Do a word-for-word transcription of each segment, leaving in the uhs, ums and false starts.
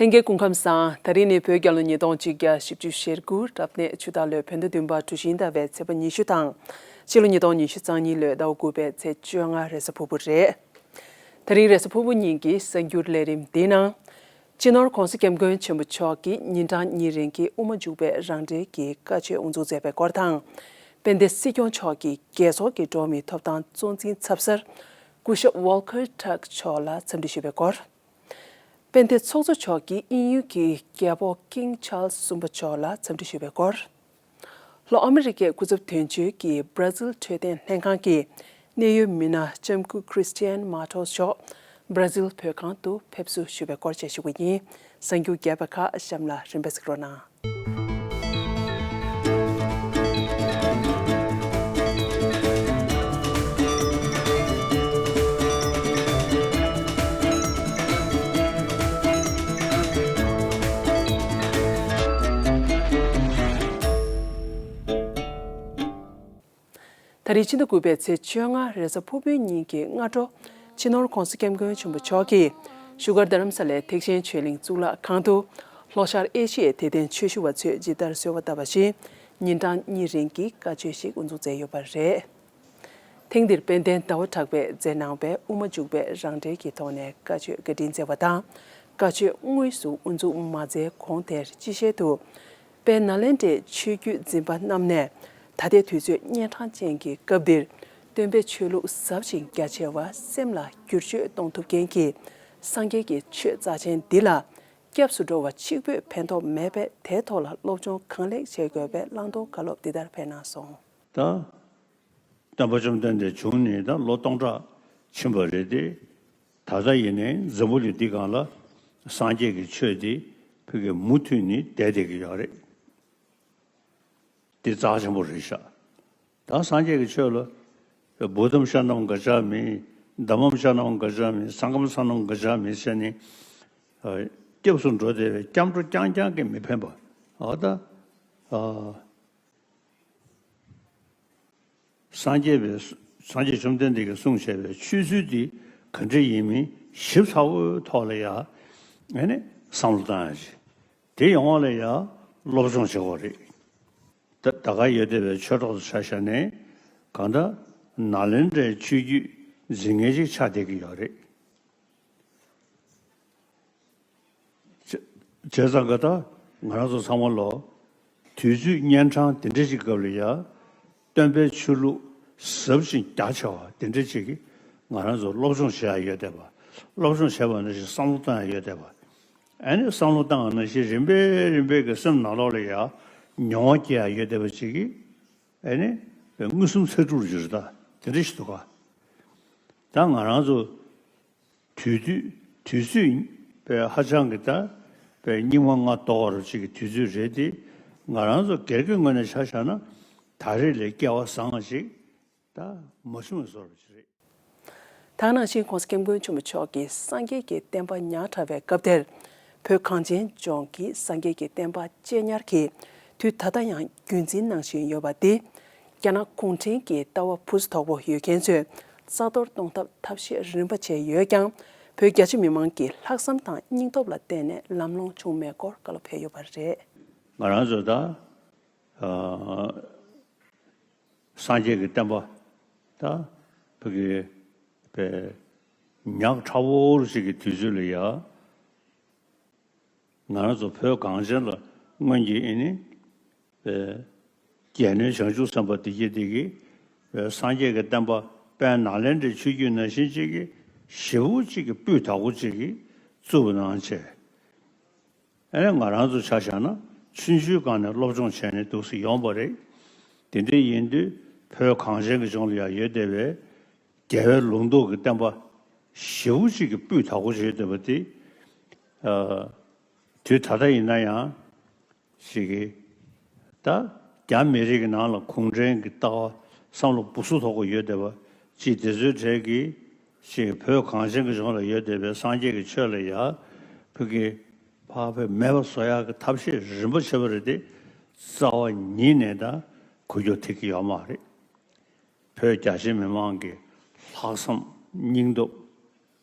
ལྷན་རྒྱས་སྐུ་ཁམས་བཟང་། ད་རིང་ནི་བོད་རྒྱལ་ལོ་ཉིས་སྟོང་གཅིག་བརྒྱ་བཞི་བཅུ་ཞེ་དགུ་རབ་གནས་ཆུ་སྟག་ལོའི་བོད་ཟླ་བདུན་པ་གྲུ་བཞིའི་ཟླ་བའི་ཚེས་པ་ཉི་ཤུ་དང་། ཕྱི་ལོ་ཉིས་སྟོང་ཉི་ཤུ་རྩ་གཉིས་ལོའི་ཟླ་བ་དགུ་པའི་ཚེས་བཅོ་ལྔ་རེས་གཟའ་ཕུར་བུ་རེད། ད་རིང་རེས་གཟའ་ཕུར་བུ་ཉིན་གྱི་གསར་འགྱུར་ལས་རིམ་འདིའི་ནང་། སྤྱི་ནོར་༧གོང་ས་༧སྐྱབས་མགོན་ཆེན་པོ་མཆོག་གིས་ཉིན་གྲངས་གཉིས་རིང་གི་དབུ་མ་འཇུག་པའི་རང་འགྲེལ་གྱི་བཀའ་ཆོས་དབུ་འཛུགས་མཛད་པའི་སྐོར་དང་། དཔལ་ལྡན་སྲིད་སྐྱོང་མཆོག་གིས་རྒྱལ་ཚོགས་ཀྱི་འགྲོ་བ་མིའི་ཐོབ་ཐང་གཙོ་འཛིན་ཚབ་སར་སྐུ་ཞབས་Volker Turk་མཆོག་ལ་འཚམས་འདྲི་ཞུས་པའི་སྐོར། དཔལ་ལྡན་ཚོགས་གཙོ་མཆོག་གིས་དབྱིན་ཡུལ་གྱི་རྒྱལ་པོ་King Charles་གསུམ་པ་མཆོག་ལ་འཚམས་འདྲི་ཞུས་པའི་སྐོར། ལྷོ་ཨ་མི་རི་ཀའི་སྐུ་ཚབ་དོན་གཅོད་ཀྱིས་སྦྲ་ཛིལ་འཕྲོད་བསྟེན་ལྷན་ཁང་གི་གནད་ཡོད་མི་སྣ་ལྕམ་སྐུ་Cristian Matos་མཆོག་སྦྲ་ཛིལ་བོད་ཁང་དུ་ཕེབས་བསུ་ཞུས་པའི་སྐོར་བཅས་ཞུ་གི་ཡིན། གསར་འགྱུར་རྒྱས་པ་ཁག་གཤམ་ལ་རིམ་པས་གཟིགས་རོགས་གནང་། ད་རེས་ཕྱི་ཟླ་དགུ་པའི་ཚེས་བཅོ་ལྔ་རེས་གཟའ་ཕུར་བུའི་ཉིན་གྱི་སྔ་དྲོ། སྤྱི་ནོར་༧གོང་ས་༧སྐྱབས་མགོན་ཆེན་པོ་མཆོག་གིས་བཞུགས་སྒར་རྡ་རམ་ས་ལའི་ཐེག་ཆེན་ཆོས་གླིང་གཙུག་ལག་ཁང་དུ། ལྷོ་ཤར་ཨེ་ཤི་ཡའི་དད་ལྡན་ཆོས་ཞུ་བ་ཚོས་ཇི་ལྟར་གསོལ་བ་བཏབ་པ་བཞིན། ཉིན་གྲངས་གཉིས་རིང་གི་བཀའ་ཆོས་ཤིག་དབུ་འཛུགས་མཛད་ཡོད་པ་རེད། ཐེངས་འདིར་དཔལ་ལྡན་ཟླ་བ་གྲགས་པས་མཛད་གནང་བའི་དབུ་མ་འཇུག་པའི་རང་འགྲེལ་གྱི་ཐོག་ནས་བཀའ་ཆོས་བཀའ་དྲིན་སྩལ་བ་དང་། བཀའ་ཆོས་དངོས་སུ་དབུ་འཛུགས་མ་མཛད་གོང་དེར་སྤྱི་བཤད་དུ། དཔལ་ནཱ་ལེནྡྲའི་ཆོས་བརྒྱུད་འཛིན་པ་རྣམས་ནས་ད་ལྟའི་དུས་ཚོད་གཉན་འཕྲང་ཅན་གྱི་སྐབས་འདིར་སྟོན་པའི་ཆོས་ལུགས་ཟབ་ཅིང་རྒྱ་ཆེ་བ་སེམས་ལ་བསྒྱུར་བཅོས་གཏོང་ཐུབ་མཁན་གྱི་སངས་རྒྱས་ཀྱི་ཆོས་རྩ་ཆེན་འདི་ལ་སྐྱབས་སུ་འགྲོ་བ་གཅིག་པོས་ཕན་ཐོགས་མེད་པས། དེའི་ཐོག་ལ་སློབ་སྦྱོང་གང་ལེགས་བྱེད་དགོས་པའི་བླང་དོར་བཀའ་སློབ་འདི་ལྟར་ཕེབས་གནང་སོང་། ད། སྟོན་པ་བཅོམ་ལྡན་འདས་བྱུང་ནས་ད་ལོ་སྟོང་ཕྲག་ཕྱིན་པ་རེད་དེ། ད་ལྟ་ཡིན་ནའི་འཛམ་བུ་གླིང་འདི་སྒང་ལ་སངས་རྒྱས་ཀྱི་ཆོས་འདི་ཕ་གིར་མུ་མཐུད་ནས་བསྡད་བསྡད་ཀྱི་ཡོད་རེད། འདི་རྩ་ཆེན་པོ་རེད་ཤག་ད་སངས་རྒྱས་ཀྱི་ཆོས་ལ་བུདྡྷམ་ཤཱ་ནམ་ག་ཛཱ་མི། དྷརྨམ་ཤཱ་ནམ་ག་ཛཱ་མི། སངྒྷམ་ཤཱ་ནམ་ག་ཛཱ་མི་ཟེར་ནས། སྐྱབས་སུ་འགྲོ་བསྡད་པའི་སྐྱབས་འགྲོ་རྐྱང་རྐྱང་གིས་མི་ཕན་པ། འོ་ད། སངས་རྒྱས་པའི། སངས་རྒྱས་བཅོམ་ལྡན་འདས་ཀྱིས་གསུངས་བཞག་པའི་ཆོས་ཚུལ་འདི་ག་འདྲ་ཡིན་མིན་ཞིབ་ཚགས་པོའི་ཐོག་ལ་ཡ། ཨ་ནི་བསམ་བློ་བཏང་ཡ་ཅིག་དེ་ཡོང་བ་ལ་ཡ་སློབ་སྦྱོང་བྱེད་དགོས་རེད། ད་ད་ག་ཡོད་བསྡད་པའི་ཆོས་གྲོགས་ཚོ་ཆ་བཞག་ནས་གང་ལྟར་ནཱ་ལེནྡྲའི་ཆོས་བརྒྱུད་འཛིན་མཁན་ཅིག་ཆགས་བསྡད་ཀྱི་ཡོད་རེད། བྱས་ཙང་ག་ད་ང་རང་ཚོ་ཚང་མ་ལོ། དུས་ཚོད་གཉན་འཕྲང་དེ་འདྲ་ཞིག་སྐབས་ལ་ཡ། སྟོན་པའི་ཆོས་ལུགས་ཟབ་ཅིང་རྒྱ་ཆེ་བ་དེ་འདྲ་ཞིག་གི་ང་རང་ཚོ་སློབ་སྦྱོང་བྱེད་ཡ་ཡོད་བསྡད་པ། སློབ་སྦྱོང་བྱས་པ་ནང་བཞིན་བསམ་བློ་གཏོང་ཡ་ཡོད་བསྡད་པ། ཨ་ནི་བསམ་བློ་བཏང་བ་ནང་བཞིན་རིམ་པས་རིམ་པས་ཀྱི་སེམས་ནང་ལོགས་ལ་ཡ་མྱོང་བ་སྐྱེ་ཡ་ཡོད་བསྡད་པ་ཅིག་གིས། ཨ་ནི་མངོན་སུམ་ཚིག་གྲུབ་འགྱུར་ད་དེ་འདྲ་ཞིག་འདུག་ག་ད་ང་རང་ཚོ་དུས་དུས་དུས་ཚོད་པའི་ཧ་ཅང་གི་ད་པའི་སྙིགས་མ་ལྔ་བདོ་བ་རུ་ཅིག་གི་དུས་ཚོད་རེད་དེ། ང་རང་ཚོ་སྒེར་གྱི་ངོས་ནས་ཆ་བཞག་ན་ད་རེས་ལས་སྐལ་བ་བཟང་བ་ཅིག་ད་མ་བྱུང་བའི་བཟོ་འདྲ་ཅིག་རེད། ད་ག་ནང་བཞིན་༧གོང་ས་༧སྐྱབས་མགོན་ཆེན་པོ་མཆོག་གིས་སངས་རྒྱས་ཀྱི་བསྟན་པ་ཉག་ཕྲ་བའི་སྐབས་དེར། བོད་གངས་ཅན་ལྗོངས་ཀྱི་སངས་རྒྱས་ཀྱི་བསྟན་པ་གཅེས་ཉར་གྱིས་དུས་ད་ལྟ་ཡང་རྒྱུན་འཛིན་གནང་བཞིན་ཡོད་པ་འདི། རྒྱ་ནག་གུང་ཁྲན་གྱི་ལྟ་བ་ཕུན་སུམ་ཚོགས་པོ་ཡོད་མཁན་ཚོས་རྩ་གཏོར་གཏོང་ཐབས་ཐབས་ཤེས་རིམ་པ་བྱས་ཡོད་ཀྱང་། བོད་རྒྱ་ཆེ་མི་མང་གི་ལྷག་བསམ་དང་སྙིང་སྟོབས་ལ་བརྟེན་ནས་ལམ་ལྷོང་བྱུང་མེད་སྐོར་བཀའ་སློབ་ཕེབས་ཡོད་པ་རེད། ང་རང་ཚོ་ད། སངས་རྒྱས་ཀྱི་བསྟན་པ་ད་བོད་ཀྱི་པའི་ཉག་ཕྲ་བོ་ཞིག་གི་དུས་ཚོད་ལ་ཡ། ང་རང་ཚོ་བོད་གངས་ཅན་ལ་སྔོན་གྱི་ཨེ་ནི་པའི་རྒྱལ་བསྟན་བྱང་ཆུབ་སེམས་དཔའ་དེ་གྱད་དེ་གིས་པའི་སངས་རྒྱས་ཀྱི་བསྟན་པ་དཔལ་ནཱ་ལེནྡྲའི་ཆོས་བརྒྱུད་ནང་བཞིན་ཅིག་གི་ཞེ་པོ་ཅིག་གི་སྤུས་དག་པོ་ཅིག་གི་བཙུགས་པ་གནང་བྱས། ཨེ་ནི་ང་རང་ཚོ་ཆ་བཞག་ན་ཆུང་ཆུང་སྒང་ནས་སློབ་སྦྱོང་བྱས་ནས་འདུག་སེ་ཡོང་བ་རེད། དེ་འདྲ་ཡིན་དུས་བོད་གངས་ཅན་གྱི་ལྗོངས་ལ་ཡང་ཡོད་བསྡད་པའི་རྒྱལ་བའི་ལུང་རྟོགས་ཀྱི་བསྟན་པ་ཞེ་པོ་ཅིག་གི་སྤུས་དག་པོ་ཅིག་ཡོད་བསྡད་པ་དེ། ཨ། དུས་ད་ལྟ་ཡིན་ན་ཡང་ཞིག་གི་ད་རྒྱ་མི་རིགས་ཀྱི་ནང་ལ་གུང་ཁྲན་གྱི་ལྟ་བ་བསམ་བློ་སྦུག་སུ་ཐོག་གི་ཡོད་བསྡད་པ་ཅིག་དེ་ཚོའི་གྲས་ཀྱིས་ཞིག་བོད་གངས་ཅན་གྱི་ལྗོངས་ལ་ཡོད་བསྡད་པའི་སངས་རྒྱས་ཀྱི་ཆོས་ལ་ཡ་ཕ་གི་ཕར་བོད་མེད་པ་བཟོ་ཡག་གི་ཐབས་ཤེས་རིམ་པ་བྱས་པ་རེད་དེ། རྩ་བ་ཉིད་ནས་ད་འགུལ་སྐྱོད་ཐེབས་ཀྱི་ཡོད་མ་རེད། བོད་རྒྱ་ཆེ་མི་མང་གི་ལྷག་བསམ་སྙིང་སྟོབས་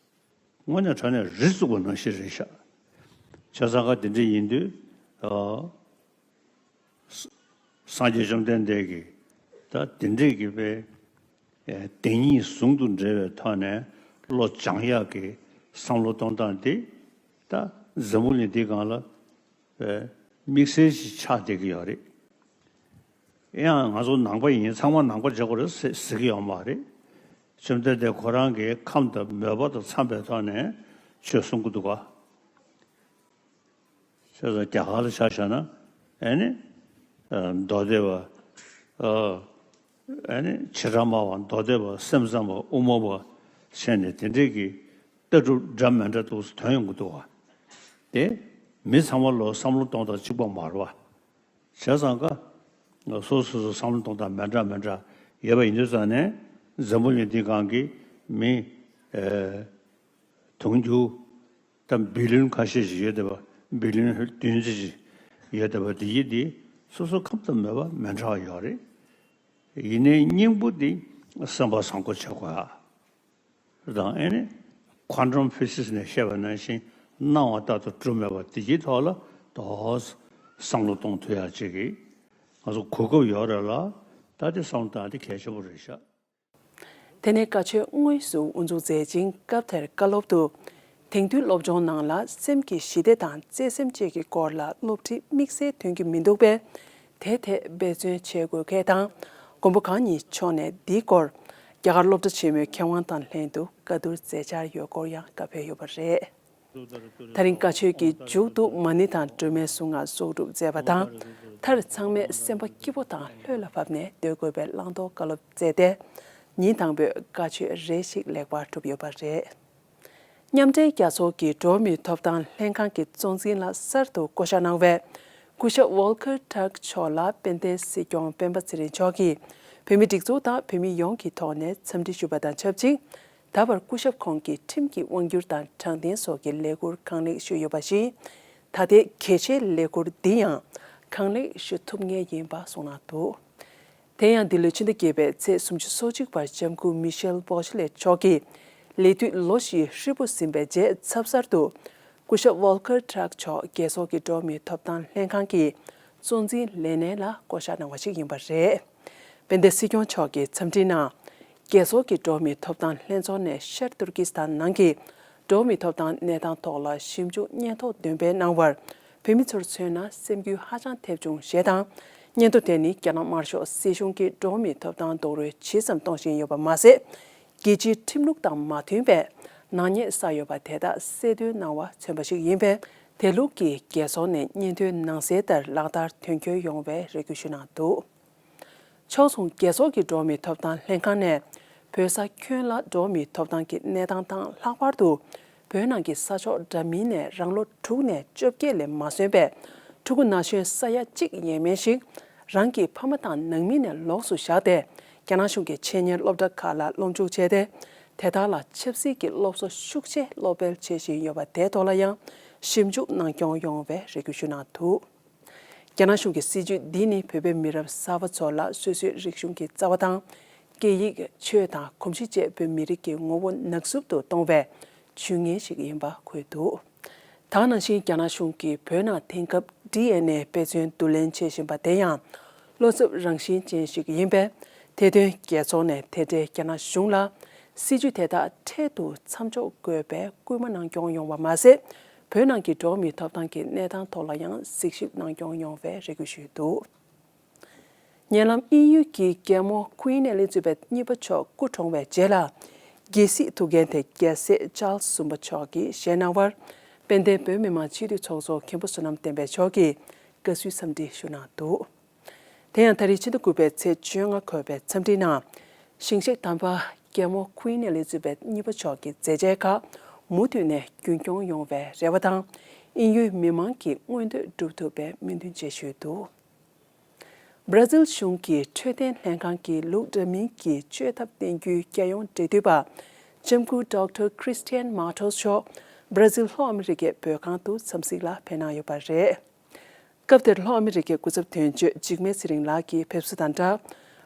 དངོས་གནས་དྲང་གནས་རི་བཙུགས་པ་ནང་བཞིན་རེད་ཤག་བྱས་ བྱས་ཙང་ཀ་དེ་འདྲ་ཡིན་དུས། ཨ། སངས་རྒྱས་བཅོམ་ལྡན་འདས་ཀྱིས་ད་དེ་འདྲས་ཀྱི་དཔེ་བདེན་གཉིས་ཟུང་དུ་འབྲེལ་བའི་ཐོག་ནས་བློ་སྦྱང་ཡག་གི་བསམ་བློ་གཏོང་སྟངས་དེ་ད་འཛམ་བུ་གླིང་འདི་སྒང་ལ་དམིགས་བསལ་ཞིག་ཆགས་བསྡད་ཀྱི་ཡོད་རེད། ཡང་ང་ཚོ་ནང་པ་ཡིན། ཚང་མ་ནང་པ་བྱེད་དགོས་རེད་ཟེར་ཟེར་གྱི་ཡོད་མ་རེད། བཅོམ་ལྡན་འདས་ཁོ་རང་གིས་ཁམས་དང་མོས་པ་དང་འཚམས་པའི་ཐོག་ནས་ཆོས་གསུང་གི་འདུག་ག་བྱས་ཙང་རྒྱ་གར་ལ་ཆ་བཞག་ན། ཨེ་ནི། ཨ། མདོ་སྡེ་པ། ཨ། ཨེ་ནི་བྱེ་བྲག་སྨྲ་བ། མདོ་སྡེ་པ། སེམས་ཙམ་པ། དབུ་མ་པ་བྱས་ནས་དེ་འདྲས་ཀྱི་ལྟ་གྲུབ་འདྲ་མི་འདྲ་འདུག་སེ་ཐོན་ཡོང་གི་འདུག་བ། དེ་མི་ཚང་མ་ལོ་བསམ་བློ་གཏོང་སྟངས་གཅིག་པ་མ་རེད་བ། བྱས་ཙང་ཀ་སོ་སོ་སོ་བསམ་བློ་གཏོང་སྟངས་མི་འདྲ་མི་འདྲ་ཡོད་པ་ཡིན་དུས་ཙང་ནས། འཛམ་བུ་གླིང་འདི་སྒང་གི་མི་ཨེ་དུང་ཕྱུར་ད་བི་ལིན་ཁ་ཤས་ཤིག་ཡོད་བསྡད་པ། བི་ལིན་བདུན་ཙམ་ཞིག་ཡོད་བསྡད་པ་དེ་ཡིན་དེ། སོ་སོ་ཁམས་དང་མོས་པ་མི་འདྲ་བ་ཡོད་རེད། ཡིན་ནའི་སྙིང་པོ་དེ་སེམས་པ་བཟང་པོ་བྱེད་དགོས་ཨ། དང་། ཨེ་ནི་ཁོན་ཊམ་ཕི་ཟིག་སི་ནས་བཤད་པ་ནང་བཞིན། སྣང་བ་ལྟར་དུ་གྲུབ་མེད་པ་དེ་གྱི་ཐོག་ལ་ཏོག་ཙམ་བསམ་བློ་གཏོང་ཐུབ་ཡག་ཅིག་གི་ང་ཚོ་གོ་སྐབས་ཡོད་རེད་ལ། ད་དེ་བསམ་བློ་བཏང་དེ་གལ་ཆེན་པོ་རེད་ཤག་དེ་ནས་བཀའ་ཆོས་དངོས་སུ་དབུ་འཛུགས་མཛད་ཅིང་། སྐབས་དེར་བཀའ་སློབ་ཏུ། དེང་དུས་སློབ་སྦྱོང་ནང་ལ་སེམས་ཀྱི་ཞི་བདེ་དང་བརྩེ་སེམས་བཅས་ཀྱི་སྐོར་ལ་སློབ་ཁྲིད་དམིགས་བསལ་ཐོན་གྱི་མི་འདུག་པས། དེ་ཐད་འབད་བརྩོན་བྱེད་དགོས་གལ་དང་། མགོན་པོ་གང་ཉིད་མཆོག་ནས་འདིའི་སྐོར་རྒྱ་གར་སློབ་གྲྭ་ཆེན་མོའི་མཁས་དབང་དང་ལྷན་དུ་བཀའ་བསྡུར་མཛད་འཆར་ཡོད་སྐོར་ཡང་བཀའ་ཕེབས་ཡོད་པ་རེད། དེ་རིང་བཀའ་ཆོས་ཀྱི་མཇུག་ཏུ་མ་ཎི་དང་སྒྲོལ་མའི་གཟུངས་སྔགས་གསོག་སྒྲུབ་མཛད་པ་དང་། མཐར་ཚང་མས་སེམས་པ་སྐྱིད་པོ་དང་ལྷོད་ལ་བབས་ནས་སྡོད་དགོས་པའི་བླང་དོར་བཀའ་སློབ་མཛད་དེ། ཉིན་དང་པོའི་བཀའ་ཆོས་རེ་ཞིག་ལེགས་པར་གྲུབ་ཡོད་པ་རེད། མཉམ་འབྲེལ་རྒྱལ་ཚོགས་ཀྱི་འགྲོ་བ་མིའི་ཐོབ་ཐང་ལྷན་ཁང་གི་གཙོ་འཛིན་ལ་གསར་དུ་བསྐོ་གཞག་གནང་བའི་སྐུ་ཞབས་ཝོལ་ཀར་ཊརཀ་མཆོག་ལ་དཔལ་ལྡན་སྲིད་སྐྱོང་སྤེན་པ་ཚེ་རིང་མཆོག་གིས་བོད་མིའི་སྒྲིག་འཛུགས་དང་བོད་མི་ཡོངས་ཀྱི་ཐོག་ནས་འཚམས་འདྲི་ཞུས་པ་དང་ཆབས་ཅིག་ད་བར་སྐུ་ཞབས་ཁོང་གིས་ཁྲིམས་ཀྱི་དབང་སྒྱུར་དང་དྲང་བདེན་སོགས་ཀྱི་ལས་འཁུར་གང་ལེགས་ཞུས་ཡོད་པ་བཞིན། ད་ལྟའི་གལ་ཆེའི་ལས་འཁུར་འདི་ཡང་གང་ལེགས་ཞུ་ཐུབ་ངེས་ཡིན་པ་གསུངས་གནང་འདུག་དེ་ཡང་འདི་ལོའི་ཕྱི་ཟླ་བརྒྱད་པའི་ཚེས་སུམ་ཅུ་སོ་གཅིག་བར་ལྕམ་སྐུ་མི་ཤེལ་བྷོ་ཤི་ལེ་མཆོག་གིས་ལས་དུས་ལོ་བཞི་ཧྲིལ་པོ་ཟིན་པའི་རྗེས་ཚབ་གསར་དུ་སྐུ་ཞབས་ཝོལ་ཀར་ཊརཀ་མཆོག་རྒྱལ་ཚོགས་ཀྱི་འགྲོ་བ་མིའི་ཐོབ་ཐང་ལྷན་ཁང་གི་གཙོ་འཛིན་ལས་གནས་ལ་བསྐོ་གཞག་གནང་བ་ཞིག་ཡིན་པ་རེད། དཔལ་ལྡན་སྲིད་སྐྱོང་མཆོག་གིས་འཚམས་འདྲིའི་ནང་། རྒྱལ་ཚོགས་ཀྱི་འགྲོ་བ་མིའི་ཐོབ་ཐང་ལྷན་ཚོགས་ནས་ཤར་ཏུར་ཀི་སི་ཐན་ནང་གི་འགྲོ་བ་མིའི་ཐོབ་ཐང་གནས་སྟངས་ཐོག་ལ་ཞིབ་འཇུག་སྙན་ཐོ་འདོན་སྤེལ་གནང་བར། བོད་མི་ཚོར་མཚོན་ན་སེམས་འགུལ་ཧ་ཅང་ཐེབས་བྱུང་ཞེས་དང་། སྙན་ཐོ་དེ་ནི་རྒྱ་ནག་དམར་ཤོག་སྲིད་གཞུང་གིས་འགྲོ་བ་མིའི་ཐོབ་ཐང་རྡོག་རོལ་ཇི་ཙམ་གཏོང་བཞིན་ཡོད་པ་མ་ཟད། རྒྱལ་སྤྱིའི་ཁྲིམས་ལུགས་དང་མ་མཐུན་པའི་ནག་ཉེས་བསགས་ཡོད་པ་དེ་དག་གསལ་སྟོན་གནང་བ་མཚོན་པ་ཞིག་ཡིན་པས། དེ་ལུགས་ཀྱི་རྒྱལ་ཚོགས་ནས་སྙན་ཐོའི་ནང་གསལ་ལྟར་ལག་བསྟར་དོན་འཁྱོལ་ཡོང་བའི་རེ་སྐུལ་ཞུ་གནང་འདུག་ཕྱོགས་མཚུངས་རྒྱལ་ཚོགས་ཀྱི་འགྲོ་བ་མིའི་ཐོབ་ཐང་ལྷན་ཁང་ནས། བོད་ས་ཁྱོན་ལ་འགྲོ་བ་མིའི་ཐོབ་ཐང་གི་གནས་སྟངས་དང་། ལྷག་པར་དུ་བོད་ནང་གི་ས་ཕྱོགས་འདྲ་མིན་ནས་རང་ལོ་དྲུག་ནས་བཅོ་བརྒྱད་ལས་མ་སོན་པའི་ཕྲུ་གུ་ན་གཞོན་ས་ཡ་གཅིག་ཡས་མས་ཤིག་རང་གི་ཕ་མ་དང་ནང་མི་ནས་ལོགས་སུ་བཞག་སྟེ། རྒྱ་ནག་གཞུང་གི་ཆེད་གཉེར་སློབ་གྲྭ་ཁག་ལ་སློབ་འཇུག་བྱས་ཏེ། དེ་དག་ལ་ཆབ་སྲིད་ཀྱི་སློབ་གསོ་ཤུགས་ཆེ་སློབ་སྤེལ་བྱེད་བཞིན་ཡོད་པ་དེའི་ཐོག་ལ་ཡང་ཞིབ་འཇུག་གནང་སྐྱོང་ཡོང་བའི་རེ་སྐུལ་ཞུ་གནང་འདུག་རྒྱ་ནག་གཞུང་གི་སྲིད་བྱུས་འདི་ནི་བོད་པའི་མི་རབས་གསར་པ་ཚོ་ལ་སོ་སོའི་རིག་གཞུང་གི་རྩ་བ་དང་། སྐད་ཡིག་ཆོས་དང་གོམས་གཤིས་བཅས་བོད་མི་རིགས་ཀྱི་ངོ་བོ་ནག་སུབ་ཏུ་གཏོང་བའི་ཇུས་ངན་ཞིག་ཡིན་པ་འཁོད་འདུག་དེ་ནང་བཞིན་རྒྱ་ནག་གཞུང་གིས་བོད་ནང་དེང་སྐབས་ཌི་ཨེན་ཨེ་དཔེ་མཚོན་བསྡུ་ལེན་བྱེད་བཞིན་པ་དེ་ཡང་བློ་འཚབ་རང་བཞིན་ཅན་ཞིག་ཡིན་པས། དེ་དོན་རྒྱལ་ཚོགས་ནས་དེ་འབྲེལ་རྒྱ་ནག་གཞུང་ལ་སྲིད་བྱུས་དེ་དག་འཕྲལ་དུ་མཚམས་འཇོག་དགོས་པའི་སྐུལ་མ་གནང་སྐྱོང་ཡོང་བ་མ་ཟད། བོད་ནང་གི་འགྲོ་བ་མིའི་ཐོབ་ཐང་གི་གནས་སྟངས་ཐོག་ལ་ཡང་གཟིགས་ཞིབ་གནང་སྐྱོང་ཡོང་བའི་རེ་སྐུལ་ཞུས་འདུག་ཉེ་ལམ་དབྱིན་ཡུལ་གྱི་རྒྱལ་མོ་Queen Elizabeth་གཉིས་པ་མཆོག་སྐུ་གྲོངས་པའི་རྗེས་ལ། རྒྱལ་སྲིད་ཐུགས་འགན་དེ་རྒྱལ་སྲས་Charles་གསུམ་པ་མཆོག་གིས་བཞེས་གནང་བར། དཔལ་ལྡན་བོད་མི་མང་སྤྱི་འཐུས་ཚོགས་གཙོ་མཁན་པོ་བསོད་ནམས་བསྟན་འཕེལ་མཆོག་གིས་དགའ་བསུའི་འཚམས་འདྲི་ཞུ་གནང་འདུག་དེ་ཡང་ད་རེས་ཕྱི་ཟླ་དགུ་པའི་ཚེས་བཅོ་ལྔ་འཁོད་པའི་འཚམས་འདྲིའི་ནང་། ཞིང་གཤེགས་དམ་པ་རྒྱལ་མོ་Queen Elizabeth་གཉིས་པ་མཆོག་གི་མཛད་རྗེས་ཁག་མུ་མཐུད་ནས་རྒྱུན་སྐྱོང་ཡོང་བའི་རེ་བ་དང་། དབྱིན་ཡུལ་མི་མང་གི་མངོན་འདོད་འགྲུབ་ཐུབ་པའི་སྨོན་འདུན་བཅས་ཞུས་འདུག་བར་ཛིལ་གཞུང་གི་འཕྲོད་བསྟེན་ལྷན་ཁང་གིས་ལུགས་འདྲ་མིན་གྱི་བཅོས་ཐབས་བསྟེན་རྒྱུའི་རྒྱལ་ཡོངས་འབྲེལ་མཐུད་པ། ལྕམ་སྐུ་Doctor Christian Matos་མཆོག་བར་ཛིལ་ལྷོ་ཨ་མི་རི་ཀའི་བོད་ཁང་དུ་འཚམས་གཟིགས་ལ་ཕེབས་གནང་ཡོད་པ་རེད། སྐབས་དེར་ལྷོ་ཨ་མི་རི་ཀའི་སྐུ་ཚབ་དོན་གཅོད་འཇིགས་མེད་ཚེ་རིང་ལགས་ཀྱིས་ཕེབས་བསུ་དང་སྦྲགས།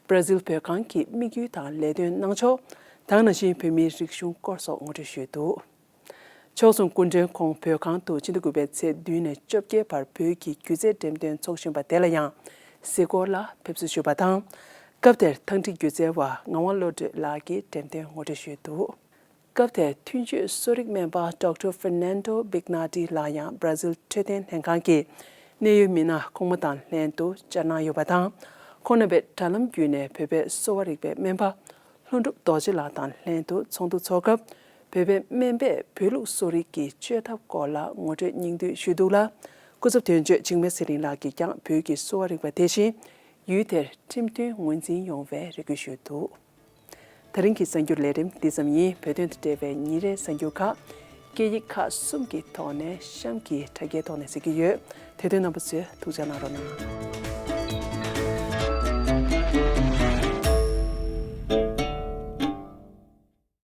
བར་ཛིལ་བོད་ཁང་གི་དམིགས་ཡུལ་དང་ལས་དོན་གནང་ཕྱོགས། དེ་ནང་བཞིན་བོད་མིའི་རིག་གཞུང་སྐོར་སོགས་ངོ་སྤྲོད་ཞུས་འདུག་ཕྱོགས་མཚུངས་སྐུ་མགྲོན་ཁོང་བོད་ཁང་དུ་ཕྱི་ཟླ་དགུ་པའི་ཚེས་བདུན་ནས་བཅོ་བརྒྱད་བར་བོད་ཀྱི་སྒྱུ་རྩལ་འགྲེམས་སྟོན་འཚོགས་བཞིན་པ་དེ་ལ་ཡང་གཟིགས་སྐོར་ལ་ཕེབས་བསུ་ཞུས་པ་དང་། སྐབས་དེར་ཐང་ཁྲིད་སྒྱུ་རྩལ་བ་ངག་དབང་བློ་གྲོས་ལགས་ཀྱིས་འགྲེམས་སྟོན་ངོ་སྤྲོད་ཞུས་འདུག་སྐབས་དེར་ཐུན་གཅོད་གསོ་རིག་སྨན་པ་ཌོག་ཊར་ཧྥེར་ནན་ཌོ་བིག་ན་ཏི་ལགས་ཡང་བྷ་ར་ཟིལ་འཕྲོད་བསྟེན་ལྷན་ཁང་གི་གནད་ཡོད་མི་སྣ་ཁོང་མོ་དང་ལྷན་དུ་བཅར་གནང་ཡོད་པ་དང་། ཁོང་རྣམ་པས་དྲ་ལམ་བརྒྱུད་ནས་བོད་པའི་གསོ་བ་རིག་པའི་སྨན་པ་ལྷུན་གྲུབ་རྡོ་རྗེ་ལགས་དང་ལྷན་དུ་ཚོགས་འདུ་འཚོགས་སྐབས། བོད་པའི་སྨན་པས་བོད་ལུགས་གསོ་རིག་གི་བཅོས་ཐབས་སྐོར་ལ་ངོ་སྤྲོད་སྙིང་བསྡུས་ཞུས་འདུག་ལ། སྐུ་ཚབ་དོན་གཅོད་འཇིགས་མེད་ཚེ་རིང་ལགས་ཀྱིས་ཀྱང་བོད་ཀྱི་གསོ་བ་རིག་པ་དེ་བཞིན་ཡུལ་དེར་ཁྲིམས་མཐུན་ངོས་འཛིན་ཡོང་བའི་རེ་སྐུལ་ཞུས་འདུག་དེ་རིང་གི་གསར་འགྱུར་ལས་རིམ་འདི་ཙམ་ཡིན། བོད་དོན་དང་འབྲེལ་བའི་ཉིན་རེའི་གསར་འགྱུར་ཁག་སྐད་ཡིག་ཁག་གསུམ་གྱི་ཐོག་ནས་གཤམ་གྱི་དྲ་རྒྱའི་ཐོག་ནས་གཟིགས་ཀྱི་ཡོད། དེ་དོན་རྣམ་པ་ཚོས་ཐུགས་ཅག་གནང་རོགས་གནང་།